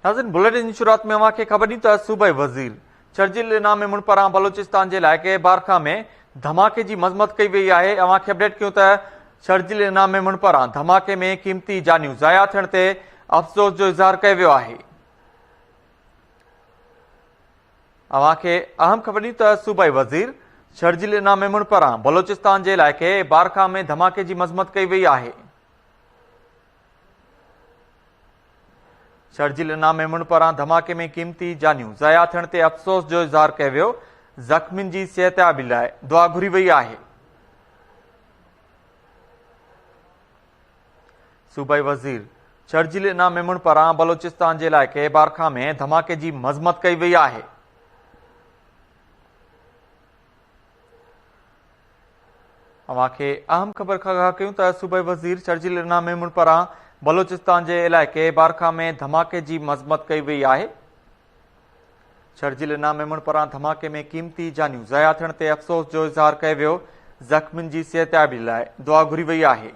ناظرين بليٽن جي شروعات ۾ اوهان کي خبر ڏيون ته صوبائي وزير شرجيل انعام ميمڻ پاران بلوچستان جي علائقي بارکان ۾ ڌماڪي جي مذمت ڪئي وئي آهي. اوهان کي اپڊيٽ ڪيون ته شرجيل انعام ميمڻ پاران ڌماڪي ۾ قيمتي جانيون ضايع ٿيڻ تي افسوس جو اظهار ڪيو ويو آهي. اوهان کي اهم خبر ڏيون ته صوبائي وزير شرجيل انعام ميمڻ پاران بلوچستان جي علائقي بارکان ۾ ڌماڪي جي مذمت ڪئي وئي آهي. شرجيل انعام ميمڻ پاران ڌماڪي ۾ قيمتي جانيون ضايع ٿيڻ تي افسوس جو اظهار ڪيو ويو، زخمين جي صحتيابي لاء دعا گهري وئي آهي. صوبائي وزير شرجيل انعام ميمڻ پاران بلوچستان جي علائقي بارکان ۾ ڌماڪي جي مذمت ڪئي وئي آهي. اوهان کي اهم خبر کان آگاهه ڪيون ته صوبائي وزير شرجيل انعام ميمڻ پاران بلوچستان جي علائقي بارکان ۾ ڌماڪي جي مذمت ڪئي وئي آهي. شرجيل انعام ميمڻ پاران ڌماڪي ۾ قيمتي جانيون ضايع ٿيڻ تي افسوس جو اظهار ڪيو ويو، زخمين جي صحتيابي لاء دعا گهري وئي آهي.